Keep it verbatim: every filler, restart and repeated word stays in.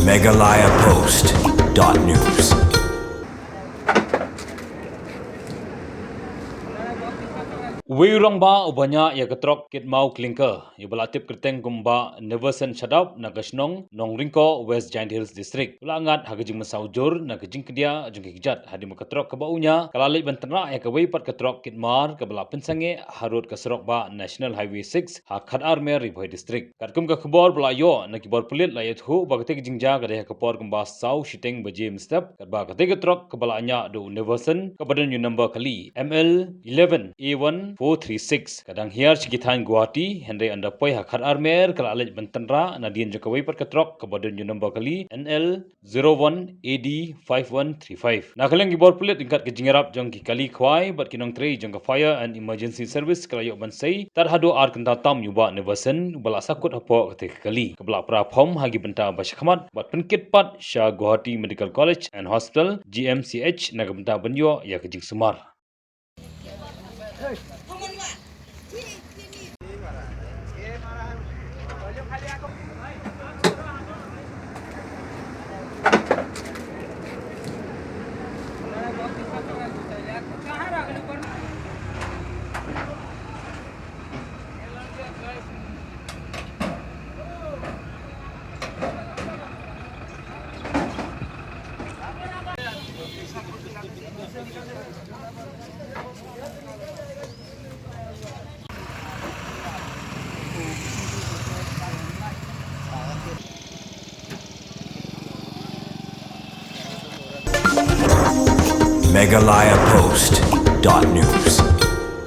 Meghalaya Post dot news. Uwei u rangbah uba ñiah ïa ka trok kit maw clinker, ïa ba la tip kyrteng kum Bah Neverson Shadap na ka shnong Nongryngkoh, West Jaintia Hills District, u la ngat ha ka jingmynsaw jur na ka jingkdiah jong ki kjat, hadien ba ka trok kaba u ñiah ka la leit ban tynrah ïa kawei pat ka trok kit mar kaba la pynsangeh harud ka surok bah National Highway six ha Khatarmer, Ri Bhoi District. Katkum ka khubor ba la ïoh na ki bor pulit, la ïathuh ba katei ka jingjia ka dei ha ka por kumba saw shiteng baje mynstep, katba katei ka trok kaba la ñiah da u Neverson, kaba don ïa u number kali M L eleven A one four three six, ka dang hiar sha ki thaiñ Guwahati, hynrei ynda poi ha Khatarmer ka la leit ban tynrah nadien jong kawei pat ka trok kaba don ïa u number kali N L zero one A D five one three five. Na ka liang ki bor pulit ryngkat ka jingïarap jong ki kali khwai bad ki nongtrei jong ka Fire and Emergency Service ka la ïoh ban sei tad haduh ar kynta tam ïa u Bah Neverson, uba la sahkut hapoh katei ka kali, kaba la pra phom ha ki bynta ba shakhmat bad pynkit pat sha Guwahati Medical College and Hospital, G M C H, na ka bynta ban ïoh ïa ka jingsumar. Meghalaya Post dot news.